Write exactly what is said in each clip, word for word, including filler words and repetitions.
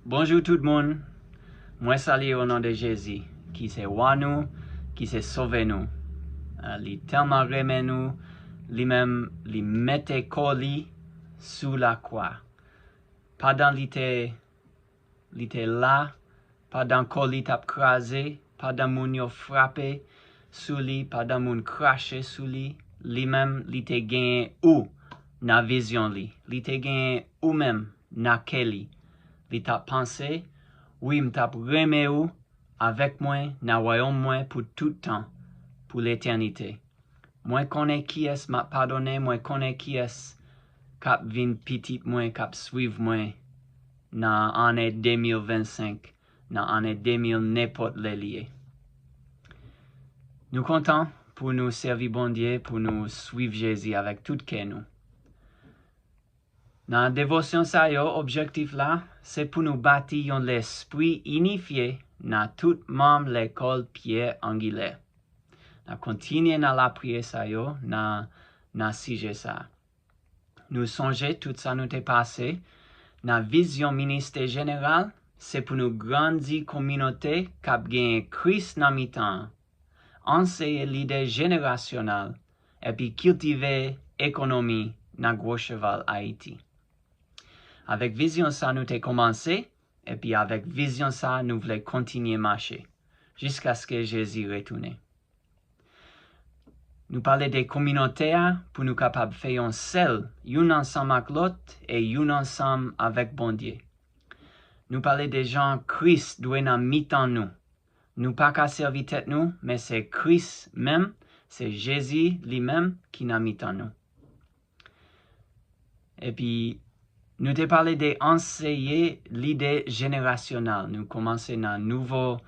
Bonjou tout moun. Mwen salye o non de Jezi, ki se Wa nou, ki se Sovè nou. Ah, li tèlman renmen nou, li menm, li mete kò li sou lakwa. Pandan li te, li te la, pandan kò li t ap kraze, pandan moun yo frape sou li, pandan moun krache sou li, li menm, li te genyen ou nan vizyon li. Li te genyen ou menm nan kè li. Li t ap panse, wi, m t ap renmen ou avèk mwen nan wayòm mwen pou tout tan, pou letènite. Mwen konnen kiyès m ap padone, mwen konnen kiyès k ap vin pitit mwen, k ap swiv mwen nan ane de mil vennsenk, nan ane de mil, nenpòt lè li ye. Nou kontan pou nou sèvi Bondye, pou nou swiv Jezi avèk tout kè nou. Nan devosyon sa yo, objektif la, se pou nou bati yon lespri inifye nan tout manm lekòl pyè angilè. N ap kontinye nan lapriyè sa yo, nan, nan sijè sa. Nou sonje tout sa nou te pase nan vizyon ministè jeneral, se pou nou grandi kominote k ap genyen Kris nan mitan an, anseye lidè jenerasyonal, epi kiltive ekonomi nan Gwo Cheval Ayiti. Avèk vizyon sa nou te kòmanse, epi avèk vizyon sa nou vle kontinye mache, jiskaske Jezi retounen. Nou pale de kominote a pou nou kapab fè yon sèl, youn ansanm ak lòt e youn ansanm avèk Bondye. Nou pale de jan Kris dwe nan mitan nou. Nou pa ka sèvi tèt nou, men se Kris menm, se Jezi li menm ki nan mitan nou. Epi, nou te pale de anseye lidè jenerasyonal. Nou kòmanse nan nouvo,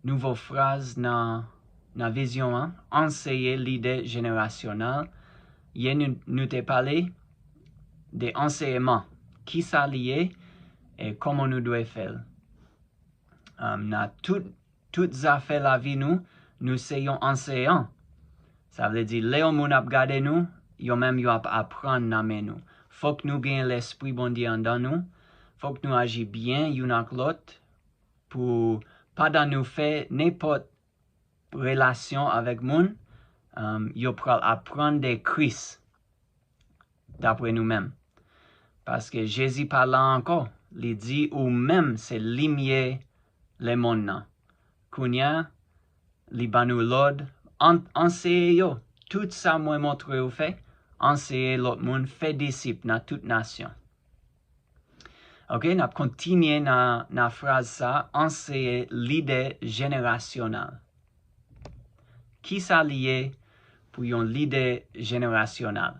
nouvo fraz nan, nan vizyon an, anseye lidè jenerasyonal. Yè nou, nou te pale de ansèyman. Kisa li ye e kòman nou dwe fè l. Um, nan tout, tout zafè lavi nou, nou se yon anseyan. Sa vle di, lè yon moun ap gade nou, yo menm yo ap aprann nan men nou. Fòk nou gen lespri Bondye anndan nou. Fòk nou aji byen youn ak lòt pou pandan nou fè nenpòt relasyon avèk moun, um, yo pral aprann de Kris, dapre nou menm. Paske Jezi pa la ankò, li di ou menm se limyè lemonn nan. Kounye a, li ban nou lòd, an-, anseye yo. Tout sa mwen montre ou fè, anseye lòt moun, fè disip nan tout nasyon. Ok, n ap kontinye nan, nan fraz sa, anseye lidè jenerasyonal. Kisa li ye pou yon lidè jenerasyonal?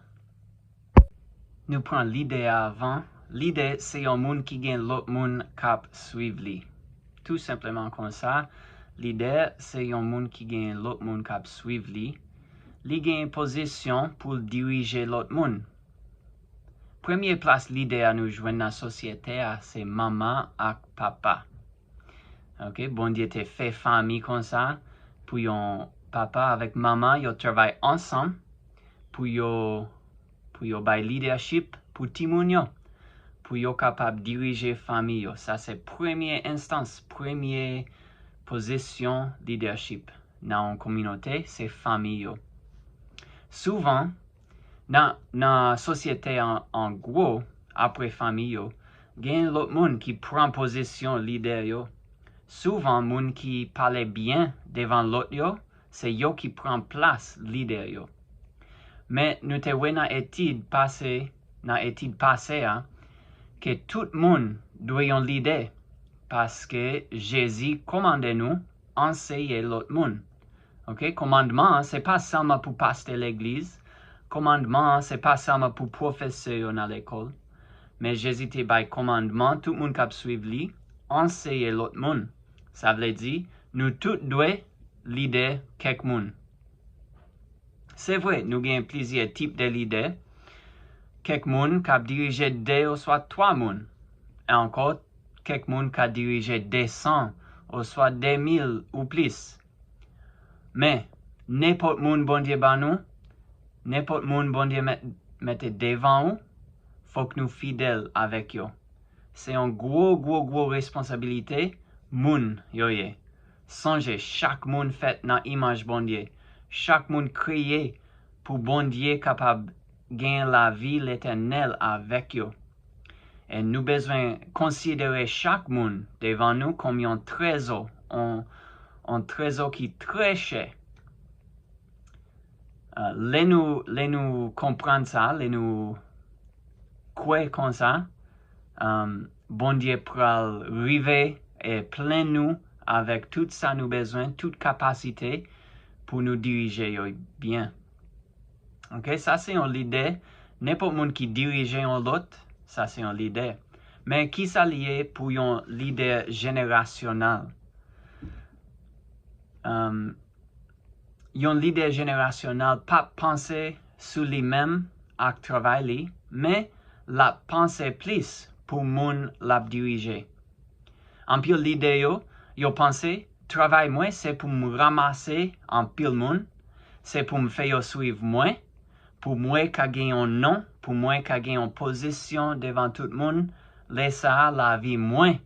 Nou pran lidè a avan. Lidè se yon moun ki gen lòt moun k ap swiv li. Tou senpleman konsa, lidè se yon moun ki gen lòt moun k ap swiv li. Li gen pozisyon pou l dirije lòt moun. Premye plas lidè a nou jwenn nan sosyete a se manman ak papa. Ok, Bondye te fè fanmi konsa pou yon papa avèk manman yo travay ansanm pou yo, pou yo bay lidèchip pou timoun yo, pou yo kapab dirije fanmi yo. Sa se premye enstans, premye pozisyon lidèchip nan yon kominote, se fanmi yo. Souvan, nan, nan sosyete an, an gwo, apre fanmi yo, gen lòt moun ki pran pozisyon lidè yo. Souvan, moun ki pale byen devan lòt yo, se yo ki pran plas lidè yo. Men nou te wè nan etid pase, nan etid pase a, ke tout moun dwe yon lidè, paske Jezi kòmande nou anseye lòt moun. Ok, kòmandman an, se pa sèlman pou pastè legliz. Kòmandman an, se pa sèlman pou pwofesè yo nan lekòl. Men Jezi te bay kòmandman, tout moun k ap swiv li, anseye lòt moun. Sa vle di, nou tout dwe lidè kèk moun. Se vre, nou gen plizyè tip de lidè. Kèk moun k ap dirije de oswa twa moun. E ankò, kèk moun ka dirije de san oswa de mil ou plis. Men, nenpòt moun Bondye ba nou, nenpòt moun Bondye met-, mete devan ou, fòk nou fidèl avèk yo. se yon gwo, gwo, gwo responsabilite moun yo ye. Sonje, chak moun fèt nan imaj Bondye. Chak moun kreye pou Bondye kapab gen lavi letènèl avèk yo. E nou bezwen konsidere chak moun devan nou kòm yon trezò, yon, yon trezò ki trè chè. Uh, lè nou, lè nou konprann sa, lè nou kwè konsa, um, Bondye pral rive e plen nou avèk tout sa nou bezwen, tout kapasite pou nou dirije yo byen. Ok, sa se yon lidè. Nenpòt moun ki dirije yon lòt, sa se yon lidè. Men kisa li ye pou yon lidè jenerasyonal? Um, yon lidè jenerasyonal p ap panse sou li menm ak travay li, men l ap panse plis pou moun l ap dirije. Anpil lidè yo, yo panse, travay mwen se pou m ranmase anpil moun, se pou m fè yo swiv mwen, pou mwen ka gen yon non, pou mwen ka gen yon pozisyon devan tout moun, lè sa a lavi mwen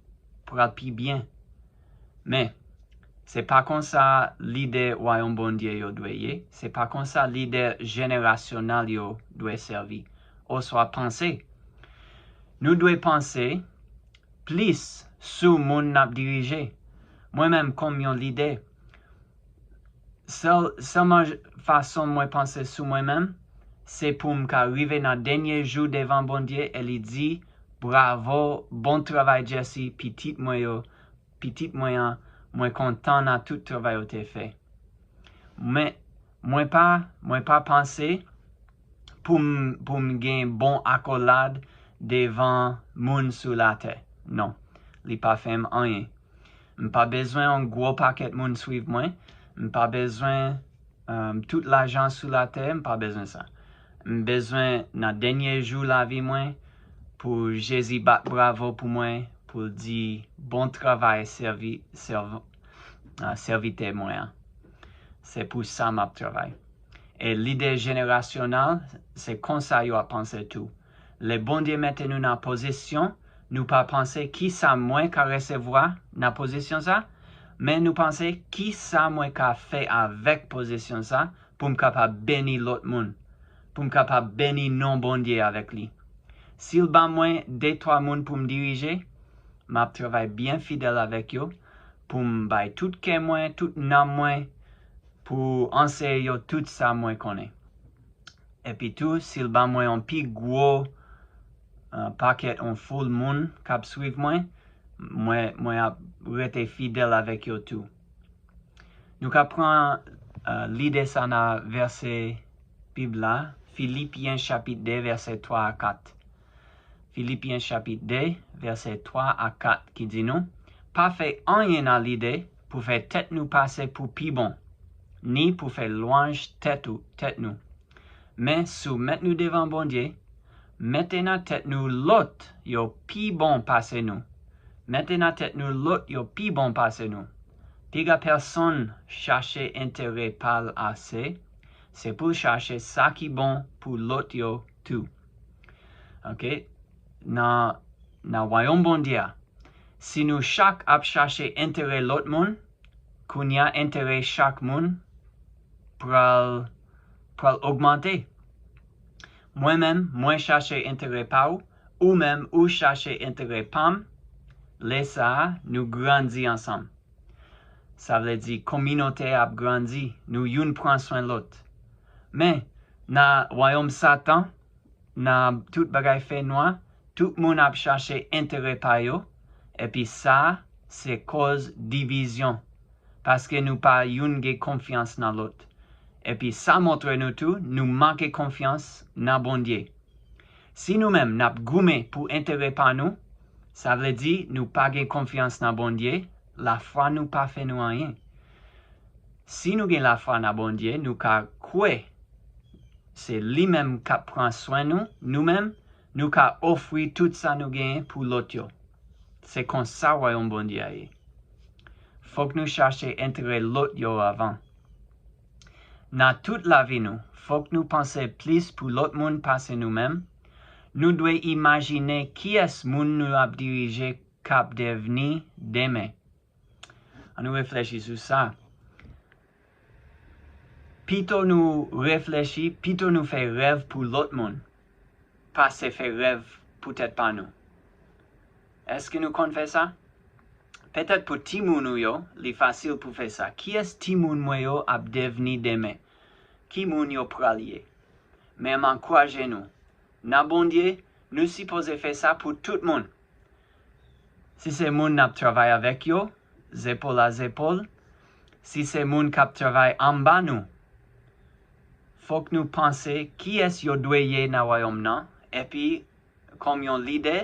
pral pi byen. Men, se pa konsa lidè Wayòm Bondye yo dwe ye, se pa konsa lidè jenerasyonal yo dwe sèvi, oswa panse. Nou dwe panse plis sou moun n ap dirije. Mwen menm kòm yon lidè, sèl, sèlman j- fason mwen panse sou mwen menm, se pou m ka rive nan dènye jou devan Bondye e li di, bravo, bon travay Jesse, pitit mwen yo, pitit mwen an, mwen kontan nan tout travay ou te fè. Men, mwen pa, mwen pa panse pou m, pou m gen bon akolad devan moun sou latè. Non, li pa fè m anyen. M pa bezwen yon gwo pakèt moun swiv mwen. M pa bezwen um, tout lajan sou latè, m pa bezwen sa. M bezwen nan dènye jou lavi mwen pou Jezi bat bravo pou mwen, pou l di bon travay sèvi, sèv, uh, sèvitè mwen an. Se pou sa m ap travay. E lidè jenerasyonal, se konsa yo ap panse tou. Lè Bondye mete nou nan pozisyon, nou pa panse kisa mwen ka resevwa nan pozisyon sa, men nou panse kisa mwen ka fè avèk pozisyon sa pou m kapab beni lòt moun, pou m kapab beni non Bondye avèk li. Si l ban mwen de twa moun pou m dirije, m ap travay byen fidèl avèk yo, pou m bay tout kè mwen, tout nanm mwen, pou anseye yo tout sa mwen konnen. Epi tou, si l ban mwen yon pi gwo uh, pakèt, yon foul moun k ap swiv mwen, mwen, mwen ap rete fidèl avèk yo tou. Nou ka pran uh, lide sa nan vèsè Bib la, Filipyen chapit de, vèsè twa a kat. Filipyen chapit de, vèsè twa a kat, ki di nou, pa fè anyen nan lide pou fè tèt nou pase pou pi bon, ni pou fè lwanj tèt ou, tèt nou. Men soumèt nou devan Bondye, mete nan tèt nou lòt yo pi bon pase nou. Mete nan tèt nou lòt yo pi bon pase nou. Piga pèsonn chache enterè pa l ase, se pou l chache sa ki bon pou lòt yo tou. Ok? Nan, nan wayòm Bondye a, si nou chak ap chache enterè lòt moun, kounye a enterè chak moun pral, pral ogmante. Mwen menm, mwen chache enterè pa w, ou menm, ou chache enterè pa m, lè sa a, nou grandi ansanm. Sa vle di, kominote a ap grandi, nou youn pran swen lòt. Men, nan wayòm Satan, nan tout bagay fènwa, tout moun ap chache enterè pa yo, epi sa, se kòz divizyon, paske nou pa youn gen konfyans nan lòt. Epi sa montre nou tou, nou manke konfyans nan Bondye. Si nou menm n ap goumen pou enterè pa nou, sa vle di nou pa gen konfyans nan Bondye, lafwa nou pa fè nou anyen. Si nou gen lafwa nan Bondye, nou ka kwè se li menm k ap pran swen nou, nou menm, nou ka ofri tout sa nou genyen pou lòt yo. Se konsa wayòm Bondye a ye. Fòk nou chache enterè lòt yo avan. Nan tout lavi nou, fòk nou panse plis pou lòt moun pase nou menm. Nou dwe imajine kiyès moun nou ap dirije k ap devni demen. Ann nou reflechi sou sa. Pito nou reflechi, pito nou fè rèv pou lòt moun, pase fè rèv pou tèt pa nou. Èske nou konn fè sa? Petèt pou timoun ou yo, li fasil pou fè sa. Kiyès timoun mwen yo ap devni demen? Ki moun yo pral ye? Men m ankouraje nou. Nan Bondye, nou sipoze fè sa pou tout moun. Si se moun n ap travay avèk yo, zepòl a zepòl, si se moun k ap travay anba nou, fòk nou panse kiyès yo dwe ye nan wayòm nan, epi kòm yon lidè,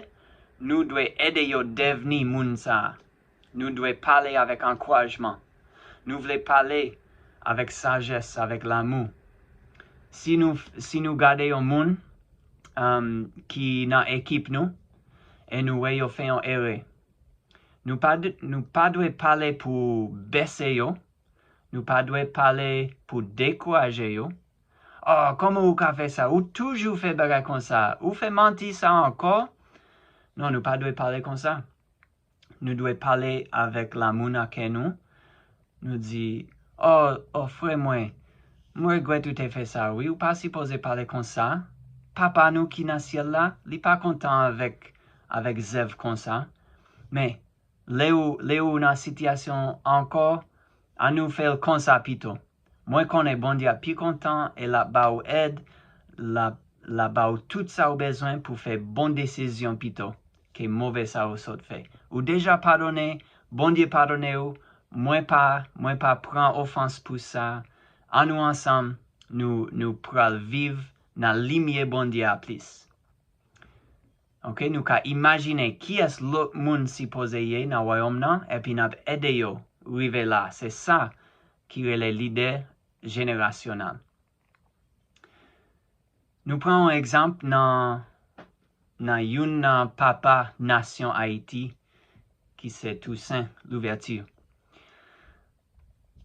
nou dwe ede yo devni moun sa a. Nou dwe pale avèk ankourajman. Nou vle pale avèk sajès, avèk lanmou. Si nou, si nou gade yon moun um, ki nan ekip nou e nou wè yo fè yon erè, nou pa, nou pa dwe pale pou bese yo, nou pa dwe pale pou dekouraje yo. Oh, kòman ou ka fè sa? Ou toujou fè bagay konsa. Ou fè manti sa ankò? Non, nou pa dwe pale konsa. Nou dwe pale avèk lanmou nan kè nou. Nou di, oh, oh, frè mwen, mwen regrèt ou te fè sa, wi. Ou pa sipoze pale konsa. Papa nou ki nan syèl la, li pa kontan avèk, avèk zèv konsa. Men, lè ou, lè ou nan sitiyasyon ankò, ann nou fè l konsa pito. Mwen konnen Bondye ap pi kontan e l ap ba ou èd, l ap, l ap ba ou tout sa ou bezwen pou fè bon desizyon pito ke move sa ou sot fè. Ou deja padone, Bondye padone ou, mwen pa, mwen pa pran ofans pou sa. Ann nou ansanm, nou, nou pral viv nan limyè Bondye a plis. Ok, nou ka imajine kiyès lòt moun sipoze ye nan wayòm nan, epi n ap ede yo rive la. Se sa ki rele lidè jenerasyonal. Nou pran yon egzanp nan, nan youn nan papa nasyon Ayiti, ki se Toussaint Louverture.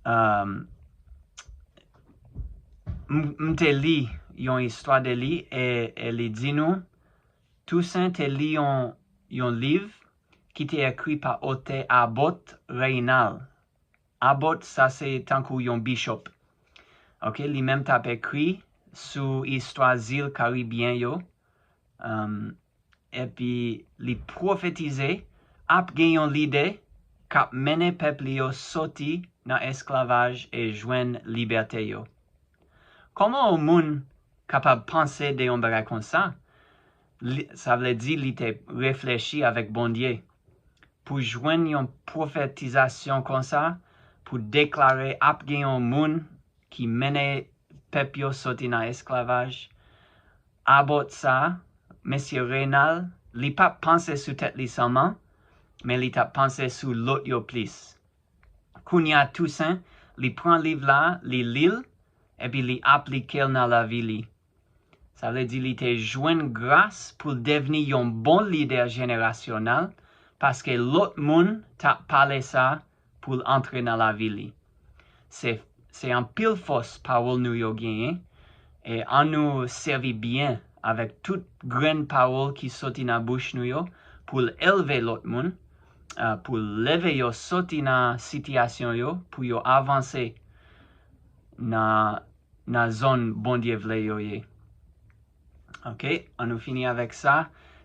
Um, m, m te li yon istwa de li e, e li di nou, Toussaint te li yon, yon liv ki te ekri pa otè Abbot Raynal. Abbot, sa se tankou yon bishop. Ok, li menm t ap ekri sou istwa zil Karibyen yo. Um, epi li pwofetize ap gen yon lidè k ap mennen pèp li yo soti nan esklavaj e jwenn libète yo. Kòman yon moun kapab panse de yon bagay konsa? Li, sa vle di li te reflechi avèk Bondye pou jwenn yon pwofetizasyon konsa, pou deklare ap gen yon moun ki mennen pèp yo soti nan esklavaj. Abbot sa, mesye Raynal, li p ap panse sou tèt li sèlman, men li t ap panse sou lòt yo plis. Kounye a Toussaint, li pran liv la, li li l, epi li aplike l nan lavi li. Sa vle di li te jwenn gras pou l devni yon bon lidè jenerasyonal, paske lòt moun t ap pale sa pou l antre nan lavi li. Se, se anpil fòs pawòl nou yo genyen, e ann nou sèvi byen avèk tout grenn pawòl ki soti nan bouch nou yo pou l elve lòt moun, ah, pou l leve yo soti nan sitiyasyon yo, pou yo avanse nan, nan zòn Bondye vle yo ye. Ok, ann nou fini avèk sa.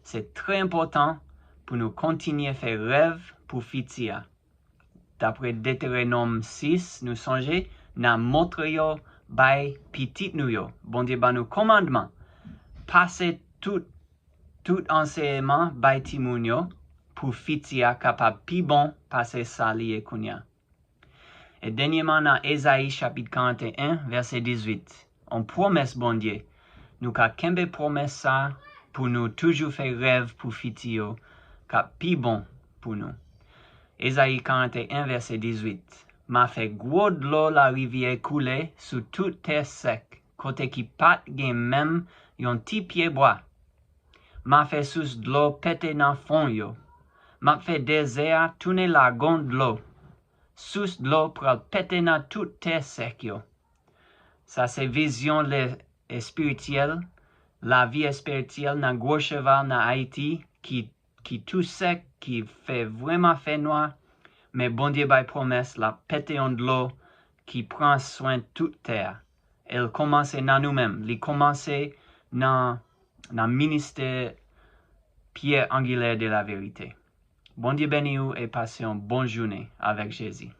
Se trè enpòtan pou nou kontinye fè rèv pou fiti a. Dapre Deterenòm sis, nou sonje, n a montre yo bay pitit nou yo. Bondye ban nou kòmandman, pase tout, tout ansèyman bay timoun yo pou fiti a kapab pi bon pase sa li ye kounye a. E dènyèman, nan Ezayi chapit karant e en, vèsè dizuit, yon pwomès Bondye. Nou ka kenbe pwomès sa pou nou toujou fè rèv pou fiti yo k ap pi bon pou nou. Ezayi karant e en, vèsè dizuit, m a fè gwo dlo larivyè koule sou tout tè sèk, kote ki pa t gen menm yon ti pye bwa. M a fè sous dlo pete nan fon yo. M ap fè dezè a tounen lagon dlo. Sous dlo pral pete nan tout tè sèk yo. Sa se vizyon lè espirityèl lavi espirityèl nan gwo cheval nan Ayiti ki, ki tou sèk, ki fè vrèman fè nwa, men Bondye bay pwomès l ap pete yon dlo ki pran swen tout tè a. E l kòmanse nan nou menm. Li kòmanse nan, nan ministè Pierre Angulaire de la Vérité. Bondye beni w e pase yon bon jounen avèk Jezi.